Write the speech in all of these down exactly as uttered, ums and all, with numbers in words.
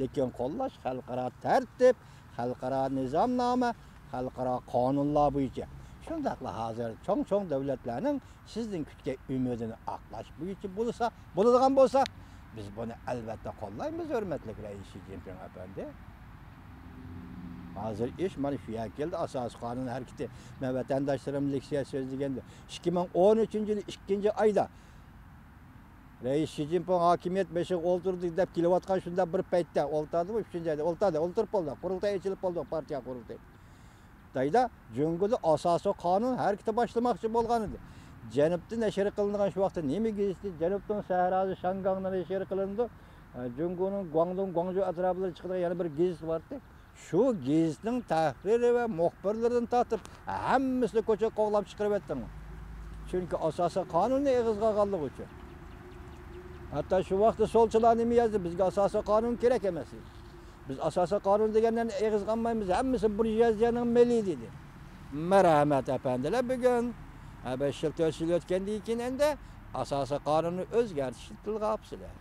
لېكىن قوللاش خەلقئارا تەرتىپ، خەلقئارا نىزامنامە، خەلقئارا قانۇنلار بويىچە. شۇنداقلا ھازىر چوڭ-چوڭ دۆلەتلەرنىڭ سىزدىن كۈتكەن ئۈمىدىنى ئاقلاش بويىچە بولسا، بولىدىغان بولسا، بىز بۇنى ئەلۋەتتە قوللايمىز، ھۆرمەتلىك رەئىس شى جىنپىڭ ئەپەندى. ھازىر ئىش مانا شۇ يەرگە كەلدى، ئاساسىي قانۇن ھەرىكىتى. مەن ۋەتەنداشلىرىم لېكسىيە سۆزلىگەندە، ئىككى مىڭ ئون ئۈچىنچى يىلى ئىككىنچى ئايدا رەئىس شى جىنپىڭ ھاكىمىيەت بېشىغا ئولتۇردى دەپ كېلىۋاتقان شۇنداق بىر پەيتتە، ئولتۇردىمۇ ئۈچىنچى ئايدا، ئولتۇردى، ئولتۇرۇپ بولدى، قۇرۇلتاي ئېچىلىپ بولدى، پارتىيە قۇرۇلتىيى. خىتايدا جۇڭگودا ئاساسىي قانۇن ھەرىكىتى باشلىماقچى بولغان ئىدى. جەنۇبتا نەشر قىلىنغان شۇ ۋاقىتتا نېمە گېزىتى؟ جەنۇبنىڭ سەھراسى شاڭگاڭدا نەشر قىلىنىدۇ. جۇڭگونىڭ گۇاڭدۇڭ، گۇاڭجۇ ئەتراپلىرىدا چىقىدىغان يەنە بىر گېزىت بارتى. شۇ گېزىتنىڭ تەھرىرى ۋە مۇخبىرلىرىدىن تارتىپ ھەممىسىنى كوچىغا قوغلاپ چىقىرىۋەتتىڭ. چۈنكى ئاساسىي قانۇننى ئېغىزغا ئالغانلىقى ئۈچۈن. ھەتتا شۇ ۋاقىتتا سولچىلار نېمە يازدى؟ بىزگە ئاساسىي قانۇن كېرەك ئەمەس. بىز ئاساسىي قانۇن دېگەنلەرنى ئېغىزغا ئالمايمىز، ھەممىسى بۇرژۇئازىيەنىڭ مېلى دېدى. مەرھەمەت ئەپەندىلەر، بۈگۈن، ھە، بەش يىل، تۆت يىل ئۆتكەندىن كېيىن ئەمدى ئاساسىي قانۇننى ئۆزگەرتىشنى تىلغا ئاپسىلەر.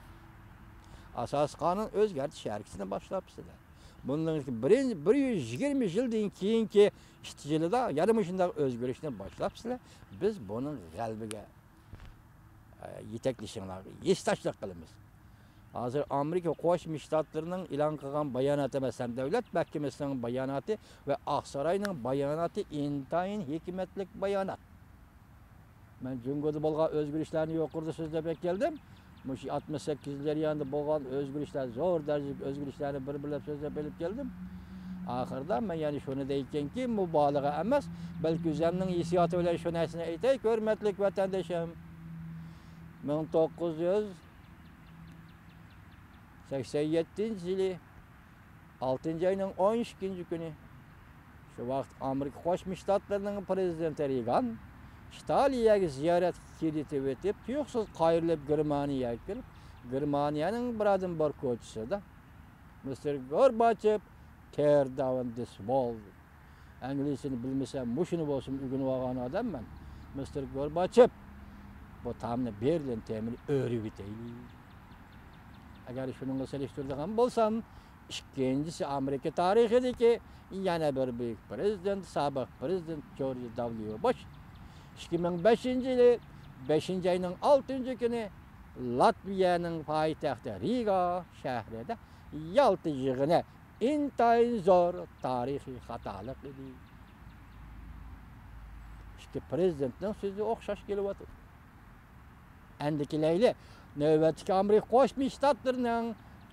ئاساسىي قانۇن ئۆزگەرتىش ھەرىكىتىنى باشلاپسىلەر. بۇنىڭ بىرىنچى، بىر يۈز يىگىرمە يىلدىن كېيىنكى ئىككى يىلىدا يەنە مۇشۇنداق ئۆزگىرىشنى باشلاپسىلەر. بىز بۇنىڭ غەلىبىگە، ئە، يېتەكلىشىڭلارغا ھېسداشلىق قىلىمىز. ھازىر ئامېرىكا قوشما شتاتلىرىنىڭ ئېلان قىلغان باياناتى، مەسىلەن، دۆلەت مەھكىمىسىنىڭ باياناتى ۋە ئاقساراينىڭ باياناتى ئىنتايىن ھېكمەتلىك بايانات. مەن جۇڭگودا بولغان ئۆزگىرىشلەرنى يۇقىرىدا سۆزلەپ كەلدىم. مۇشۇ ئاتمىش سەككىز يىل جەريانىدا بولغان ئۆزگىرىشلەر، زور دەرىجىلىك ئۆزگىرىشلەرنى بىر-بىرلەپ سۆزلەپ ئېلىپ كەلدىم. ئاخىرىدا مەن يەنە شۇنى دەيكەنكى، مۇبالىغە ئەمەس، بەلكى ئۆزۈمنىڭ ھېسسىياتى بىلەن شۇ نەرسىنى ئېيتاي، ھۆرمەتلىك ۋەتەندىشىم. مىڭ توققۇز يۈز سەكسەن يەتتىنچى يىلى ئالتىنچى ئاينىڭ ئون ئىككىنچى كۈنى، شۇ ۋاقىت ئامېرىكا قوشما شتاتلىرىنىڭ پىرېزىدېنتى رېگان ئىتالىيەگە زىيارەتكە كېلىۋېتىپ، تۇيۇقسىز قايرىلىپ گېرمانىيەگە كېلىپ، گېرمانىيەنىڭ بىر ئادەم بار كوچىسىدا، مىستېر گورباچېف، tear down this wall. ئەنگلىيچىنى بىلمىسەم، مۇشۇنى بولسىمۇ ئۆگىنىۋالغان ئادەممەن. مىستېر گورباچېف، بۇ تامنى، بېرلىن تېمىنى ئۆرۈۋېتەيلى. ئەگەر شۇنىڭغا سېلىشتۇرىدىغان بولسام، ئىككىنچىسى ئامېرىكا تارىخىدىكى يەنە بىر بۈيۈك پىرېزىدېنت، سابىق پىرېزىدېنت جورج دابليۇ بۇش ئىككى مىڭ بەشىنچى يىلى بەشىنچى ئاينىڭ ئالتىنچى كۈنى لاتۋىيەنىڭ پايتەختى رىگا شەھىرىدە يالتا يىغىنى ئىنتايىن زور تارىخىي خاتالىق ئىدى. ئىككى پىرېزىدېنتنىڭ سۆزى ئوخشاش كېلىۋاتىدۇ. ئەمدى كېلەيلى، نۆۋەتتىكى ئامېرىكا قوشما شتاتلىرىنىڭ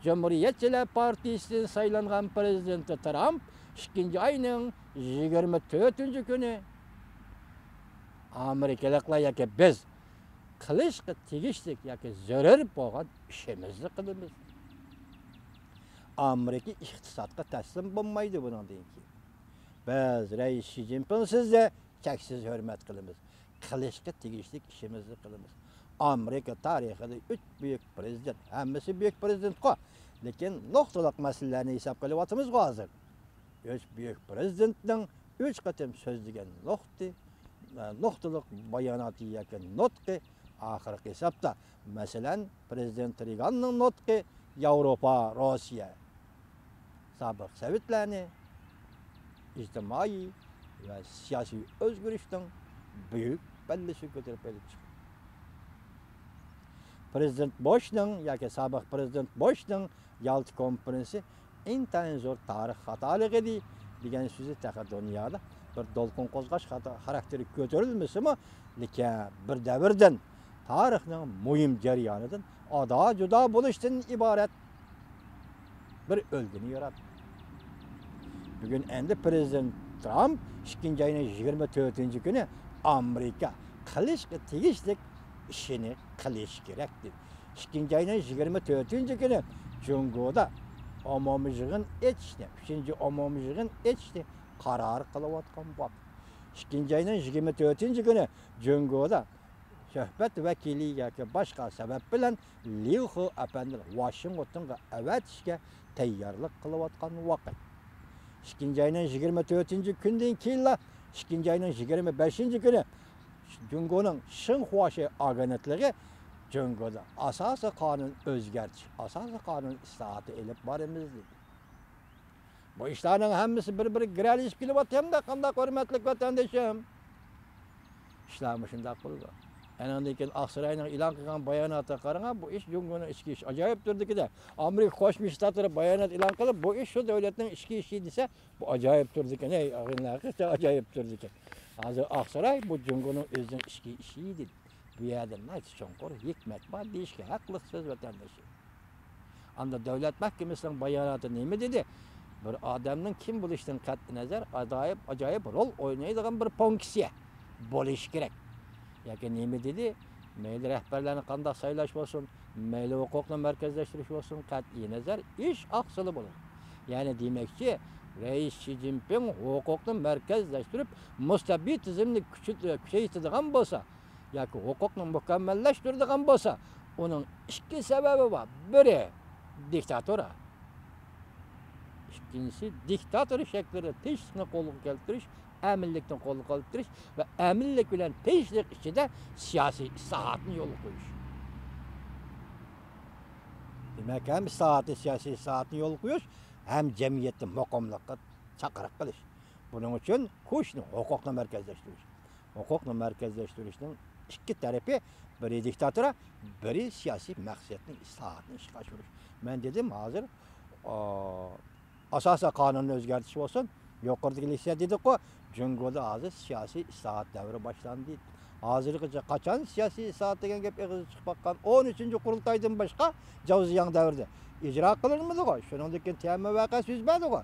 جۇمھۇرىيەتچىلەر پارتىيىسىدىن سايلانغان پىرېزىدېنتى ترامپ ئىككىنچى ئاينىڭ يىگىرمە تۆتىنچى كۈنى ئامېرىكىلىقلار ياكى بىز قىلىشقا تېگىشلىك ياكى زۆرۈر بولغان ئىشىمىزنى قىلىمىز. ئامېرىكا ئىقتىسادقا تەسلىم بولمايدۇ بۇنىڭدىن كېيىن. بىز رەئىس شى جىنپىڭ سىزنى چەكسىز ھۆرمەت قىلىمىز. قىلىشقا تېگىشلىك ئىشىمىزنى قىلىمىز. ئامېرىكا تارىخىدا ئۈچ بۈيۈك پىرېزىدېنت، ھەممىسى بۈيۈك پىرېزىدېنتقۇ، لېكىن نۇقتىلىق مەسىلىلەرنى ھېسابقا ئېلىۋاتىمىزغۇ ھازىر. ئۈچ بۈيۈك پىرېزىدېنتنىڭ ئۈچ قېتىم سۆزلىگەن نۇقتى، نۇقتىلىق باياناتى ياكى نۇتقى، ئاخىرقى ھېسابتا، مەسىلەن، پىرېزىدېنت رېگاننىڭ نۇتقى ياۋروپا، روسىيە، سابىق سوۋېتلارنى ئىجتىمائىي ۋە سىياسىي ئۆزگىرىشنىڭ بۈيۈك پەللىسىگە كۆتۈرۈپ ئېلىپ چىقتى. پىرېزىدېنت بۇشنىڭ ياكى سابىق پىرېزىدېنت بۇشنىڭ يالتا كونفېرېنسى ئىنتايىن زور تارىخ خاتالىقى ئىدى دېگەن سۆزى تېخى دۇنيادا بىر دولقۇن قوزغاش خاتا-، خاراكتېرى كۆتۈرۈلمىسىمۇ، لېكىن بىر دەۋردىن تارىخنىڭ مۇھىم جەريانىدىن ئادا-جۇدا بولۇشتىن ئىبارەت بىر ئۈلگىنى ياراتتى. بۈگۈن ئەمدى پىرېزىدېنت ترامپ ئىككىنچى ئاينىڭ يىگىرمە تۆتىنچى كۈنى ئامېرىكا قىلىشقا تېگىشلىك ئىشىنى قىلىشى كېرەك دېدى. ئىككىنچى ئاينىڭ يىگىرمە تۆتىنچى كۈنى جۇڭگودا ئومۇميىغىن ئېچىشنى، ئۈچىنچى ئومۇميىغىن ئېچىشنى قارار قىلىۋاتقان ۋاقىت. ئىككىنچى ئاينىڭ يىگىرمە تۆتىنچى كۈنى جۇڭگودا سۆھبەت ۋەكىلى ياكى باشقا سەۋەب بىلەن ليۇ خې ئەپەندىنى ۋاشىنگتونغا ئەۋەتىشكە تەييارلىق قىلىۋاتقان ۋاقىت. ئىككىنچى ئاينىڭ يىگىرمە تۆتىنچى كۈندىن كېيىنلا، ئىككىنچى ئاينىڭ يىگىرمە بەشىنچى كۈنى جۇڭگونىڭ شىنخۇا ئاگېنتلىقى جۇڭگودا ئاساسىي قانۇن ئۆزگەرتىش، ئاساسىي قانۇن ئىسلاھاتى ئېلىپ بارىمىز دېدى. بۇ ئىشلارنىڭ ھەممىسى بىر-بىرىگە گىرەلىشىپ كېلىۋاتىدۇ-دە، قانداق، ھۆرمەتلىك ۋەتەندىشىم؟ ئىشلار مۇشۇنداق بولىدۇ. ئانىڭدىن كېيىن ئاقساراينىڭ ئېلان قىلغان باياناتىغا قاراڭا، بۇ ئىش جۇڭگونىڭ ئىچكى ئىشى ئاجايىپ تۈردىكىدە. ئامېرىكا قوشما شتاتلىرى بايانات ئېلان قىلىپ، بۇ ئىش شۇ دۆلەتنىڭ ئىچكى ئىشى دېسە، بۇ ئاجايىپ تۇرىدىكەن، ھەي، ئاجايىپ تۇرىدىكەن. ھازىر ئاقساراي بۇ جۇڭگونىڭ ئۆزىنىڭ ئىچكى ئىشى دېدى. بۇ يەردە ناھايىتى چوڭقۇر ھېكمەت بار دېيىشكە ھەقلىقسىز، ۋەتەندىشىم. ئاندا دۆلەت مەھكىمىسىنىڭ باياناتى نېمە دېدى؟ بىر ئادەمنىڭ كىم بولۇشىدىن قەتئىينەزەر، ئاجايىپ، ئاجايىپ رول ئوينايدىغان بىر فۇنكسىيە بولۇشى كېرەك. ياكى نېمە دېدى؟ مەيلى رەھبەرلەرنى قانداق سايلاش بولسۇن، مەيلى ھوقۇقنى مەركەزلەشتۈرۈش بولسۇن، قەتئىينەزەر ئىش ئاقسىلى بولىدۇ. يەنى دېمەكچى، رەئىس شى جىنپىڭ ھوقۇقنى مەركەزلەشتۈرۈپ، مۇستەبىت تىزىمنى كۈچەيتىدىغان بولسا، ياكى ھوقۇقنى مۇكەممەللەشتۈرىدىغان بولسا، ئۇنىڭ ئىككى سەۋەبى بار. بىرى، دىكتاتورا. ئىككىنچىسى، دىكتاتور شەكلىدە تىنچلىقنى قولغا كەلتۈرۈش، ئەمىنلىكنى قولغا كەلتۈرۈش ۋە ئەمىنلىك بىلەن تىنچلىق ئىچىدە سىياسىي ئىسلاھاتنى يولغا قويۇش. دېمەك، ھەم ئىسلاھاتنى، سىياسىي ئىسلاھاتنى يولغا قويۇش، ھەم جەمئىيەتنى مۇقىملىققا چاقىرىق قىلىش. بۇنىڭ ئۈچۈن كۈچنى، ھوقۇقنى مەركەزلەشتۈرۈش. ھوقۇقنى مەركەزلەشتۈرۈشنىڭ ئىككى تەرىپى، بىرى دىكتاتورا، بىرى سىياسىي مەقسەتنىڭ ئىسلاھاتىنى ئىشقا ئاشۇرۇش. مەن دېدىم، ھازىر، ئا، ئاساسىي قانۇننى ئۆزگەرتىش بولسۇن، يۇقىرىدىكى لېكسىيە دېدۇققۇ، جۇڭگودا ھازىر سىياسىي ئىسلاھات دەۋرى باشلاندى. ھازىرغىچە قاچان سىياسىي ئىسلاھات دېگەن گەپ ئېغىزغا چىقىپ باققان؟ ئون ئۈچىنچى قۇرۇلتايدىن باشقا جاۋ زىياڭ دەۋرىدە ئىجرا قىلىنمىدىغۇ؟ شۇنىڭدىن كېيىن تيەنئەنمېن ۋەقەسى يۈز بەردىغۇ؟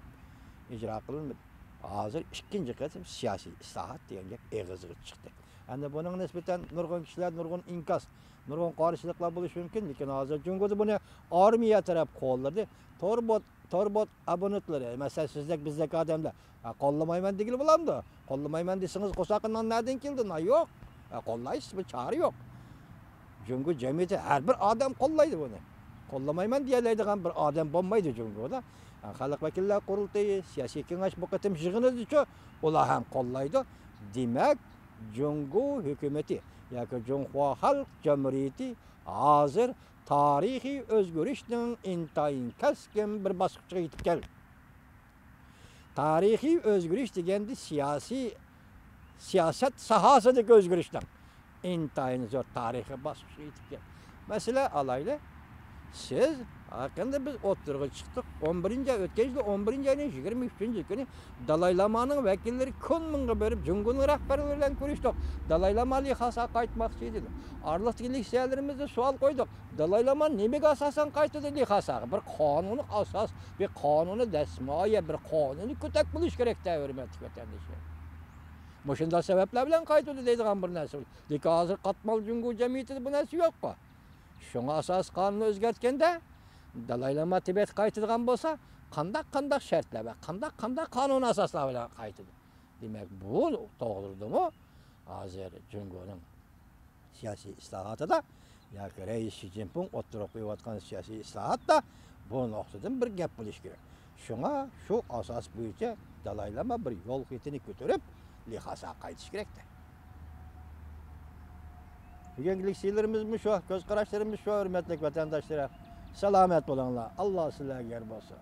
ئىجرا قىلىنمىدى. ھازىر ئىككىنچى قېتىم سىياسىي ئىسلاھات دېگەن گەپ ئېغىزغا چىقتى. ئەمدى بۇنىڭغا نىسبەتەن نۇرغۇن كىشىلەر نۇرغۇن ئىنكاس، نۇرغۇن قارشىلىقلار بولۇشى مۇمكىن، لېكىن ھازىر جۇڭگودا بۇنى ئارمىيە تەرەپ قوللىدى. تور بوت، تور بوت ئابونېنتلىرى، مەسىلەن، سىزدەك، بىزدەك ئادەملەر، ھە، قوللىمايمەن دېگىلى بولامدۇ؟ قوللىمايمەن دېسىڭىز، قورساققا نان نەدىن كېلىدۇ؟ نان يوق. ھە، قوللايسىز، بۇ چارە يوق. جۇڭگو جەمئىيىتى ھەر بىر ئادەم قوللايدۇ بۇنى. قوللىمايمەن دېيەلەيدىغان بىر ئادەم بولمايدۇ جۇڭگودا. خەلق ۋەكىللەر قۇرۇلتىيى، سىياسىي كېڭەش بۇ قېتىم يىغىنىدىچۇ ئۇلار ھەم قوللايدۇ. دېمەك، جۇڭگو ھۆكۈمىتى ياكى جۇڭخۇا خەلق جۇمھۇرىيىتى ھازىر تارىخىي ئۆزگىرىشنىڭ ئىنتايىن كەسكىن بىر باسقۇچىغا يېتىپ كەلدى. تارىخىي ئۆزگىرىش دېگەندە سىياسىي، سىياسەت ساھەسىدىكى ئۆزگىرىشنىڭ ئىنتايىن زور تارىخىي باسقۇچقا يېتىپ كەلدى. مەسىلەن ئالايلى، سىز ھەققىدە بىز ئوتتۇرىغا چىقتۇق. ئون بىرىنچى ئاي، ئۆتكەن يىلى ئون بىرىنچى ئاينىڭ يىگىرمە ئۈچىنچى كۈنى دالاي لامانىڭ ۋەكىللىرى كۇنمىڭغا بېرىپ، جۇڭگونىڭ رەھبەرلىرى بىلەن كۆرۈشتۇق. دالاي لاما لىخاساغا قايتماقچى دېدى. ئارىلىقتىكى لېكسىيەلىرىمىزدە سوئال قويدۇق. دالاي لاما نېمىگە ئاساسەن قايتىدۇ لىخاساغا؟ بىر قانۇنىي ئاساس، بىر قانۇنىي دەسمايە، بىر قانۇنىي كۆتەك بولۇشى كېرەك-دە، ھۆرمەتلىك ۋەتەندىشىم. مۇشۇنداق سەۋەبلەر بىلەن قايتىدۇ دەيدىغان بىر نەرسە. لېكىن ھازىر قاتمال جۇڭگو جەمئىيىتىدە بۇ نەرسە يوققۇ. شۇڭا ئاساسىي قانۇننى ئۆزگەرتكەندە، دالاي لاما تىبەتكە قايتىدىغان بولسا، قانداق، قانداق شەرتلەر ۋە قانداق، قانداق قانۇنىي ئاساسلار بىلەن قايتىدۇ؟ دېمەك، بۇ توغرىدىمۇ ھازىر جۇڭگونىڭ سىياسىي ئىسلاھاتىدا ياكى رەئىس شى جىنپىڭ ئوتتۇرىغا قويۇۋاتقان سىياسىي ئىسلاھاتتا بۇ نۇقتىدىن بىر گەپ بولۇشى كېرەك. شۇڭا شۇ ئاساس بويىچە دالاي لاما بىر يول خېتىنى كۆتۈرۈپ، لىخاساغا قايتىشى كېرەك-دە. بۈگۈنكى لېكسىيەلىرىمىز مۇشۇ، كۆز قاراشلىرىمىز شۇ، ھۆرمەتلىك ۋەتەنداشلىرىم. سالامەت بولۇڭلار. ئاللا سىلەرگە يار بولسۇن.